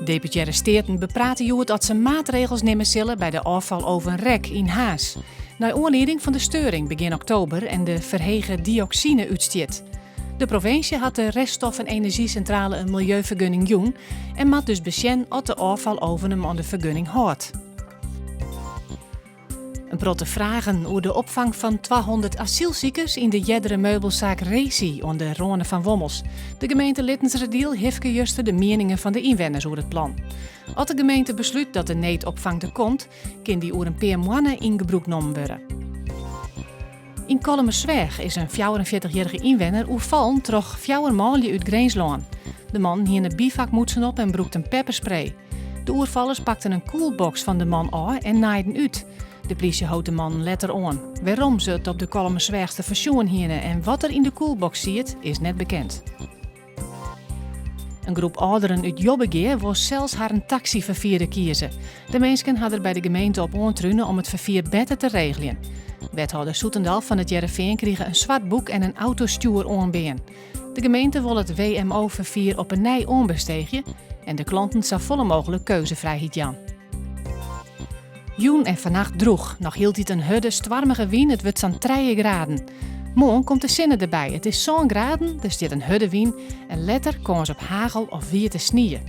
Deputearre Steaten beprate hjoed oft se maatregels nimme sille by de ôffaloven REC yn Harns. Nei oanlieding fan de steuring begjin oktober en de ferhege dioksine-útstjit. De provinsje hat de reststoffen-enerzjysintrale in miljeufergunning jûn en moat dus besjen oft de ôffaloven him oan de fergunning hâldt. In protte fragen oer de opfang fan 200 asylsikers yn de eardere meubelsaak Resi oan de râne fan Wommels. De gemeente Littenseradiel hifke juster de mieningen fan de ynwenners oer it plan. As de gemeente beslút dat de needopfang der komt, kin dy oer in pear moanne yn gebrûk nommen wurde. Yn Kollumersweach is in 44-jierrige ynwenner oerfallen troch fjouwer manlju út Grinslân. De mannen hiene bivakmûtsen op en brûkten pepperspray. De oerfallers pakten in koelboks fan de man ôf en naaiden út. De plysje hold de mannen letter oan. Wêrom se it op de Kollumersweachster fersjoen hiene en wat der yn de koelboks siet, is net bekend. In groep âlderen út Jobbegea wol sels harren taksyferfierder kieze. De minsken ha der by de gemeente op oantrune om it ferfier better te regeljen. Wethâlder Zoetendal fan It Hearrenfean krige in swart boek en in autostjoer oanbean. De gemeente wol it WMO-ferfier op 'e nij oanbesteegje en de klanten safolle mooglik keuzefrijheid jaan. Jûn en fannacht drûch, noch hieltyd in hurde, stoarmige wyn, it wurdt sa'n trije graden. Moarn komt de sinne derby, it is sân graden, der stiet in hurde wyn en letter kâns op hagel of wiete snie.